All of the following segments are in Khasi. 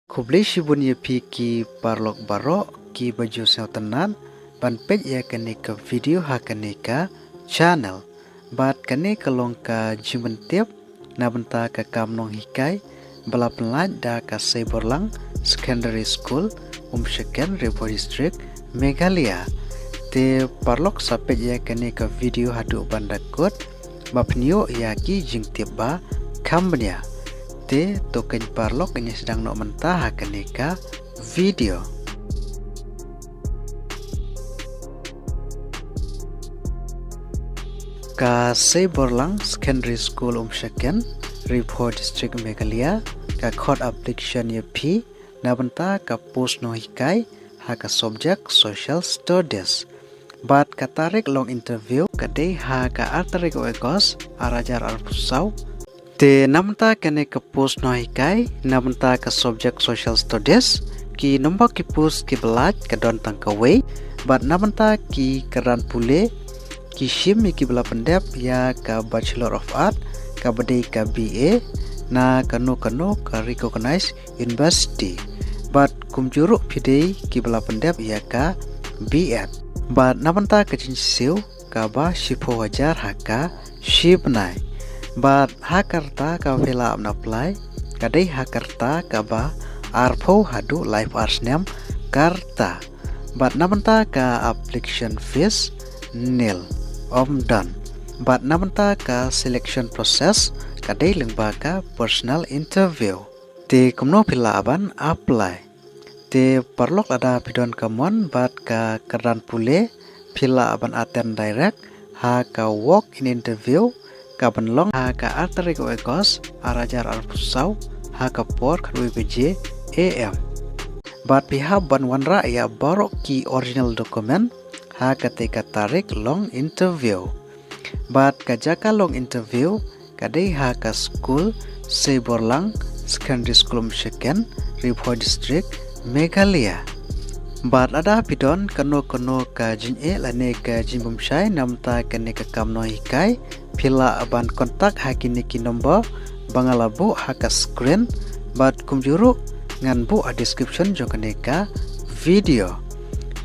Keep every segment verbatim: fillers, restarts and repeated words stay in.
Khublei shibun ïa phi ki paralok baroh ki ba ju sngewtynnat ban peit ïa kane ka video ha kane ka channel. Bad kane ka long ka jingpyntip na bynta ka kam nonghikai ba la pynlait da ka Seiborlang Secondary School, Umshaken, Ri Bhoi District, Meghalaya. Te paralok sa peit ïa kane ka video haduh ban da kut ba phin ïoh ïa ki jingtip ba kham bniah. Te to keiñ paralok, ngin ïa sdang noh mynta ha kane ka video. Ka Seiborlang Secondary School, Umshaken, Ri Bhoi District, Meghalaya, ka khot application ïa phi na bynta ka post nonghikai ha ka subject Social Studies. Bad ka tarik long interview ka dei ha ka ar tarik u August ar hajar arphew saw. Te na bynta kane ka post nonghikai na bynta ka subject Social Studies, ki number ki post ki ba lait ka don tang kawei. Bad na bynta ki kyrdan pule, ki shim ïa ki ba la pyndep ïa ka Bachelor of Art, ka ba dei ka B A, na kano kano ka recognized university. Bad kumjuh ruh phi dei ki ba la pyndep ïa ka B Ed. Bad na bynta ka jingsiew ka ba shiphew hajar ha ka shibnai. Bad ha ka rta ka ba phi lah ban apply ka dei ha ka rta ka ba arphew haduh laiphew ar snem ka rta. Bad na bynta ka application fees nil, ym don. Bad na bynta ka selection process ka dei lyngba ka personal interview. Te kumno phi lah ban apply? Te paralok, lada phi don ka mon bad ka kyrdan pule, phi lah ban attend direct ha ka walk in interview ka ban long ha ka ar tarik u August ar hajar arphew saw ha ka por khatwei baje A M. Bad phi hap ban wanrah ïa baroh ki original document ha kata ka tarik long interview. Bad ka jaka long interview ka dei ha ka school Seiborlang Secondary School, Umshaken, Ri Bhoi District, Meghalaya. Bad lada phi don kano kano ka jingeh lane ka jingbymshai na bynta kane ka kam nonghikai, phi lah ban contact ha kine ki number ba nga la buh ha ka screen. Bad kumjuh ruh ngan buh ha description jong kane ka video.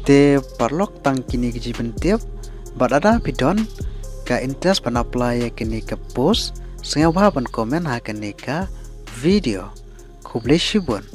Te paralok, tang kine ki jingpyntip. Bad lada phi don ka interest ban apply ïa kane ka post, sngewbha ban comment ha kane ka video. Khublei shibun.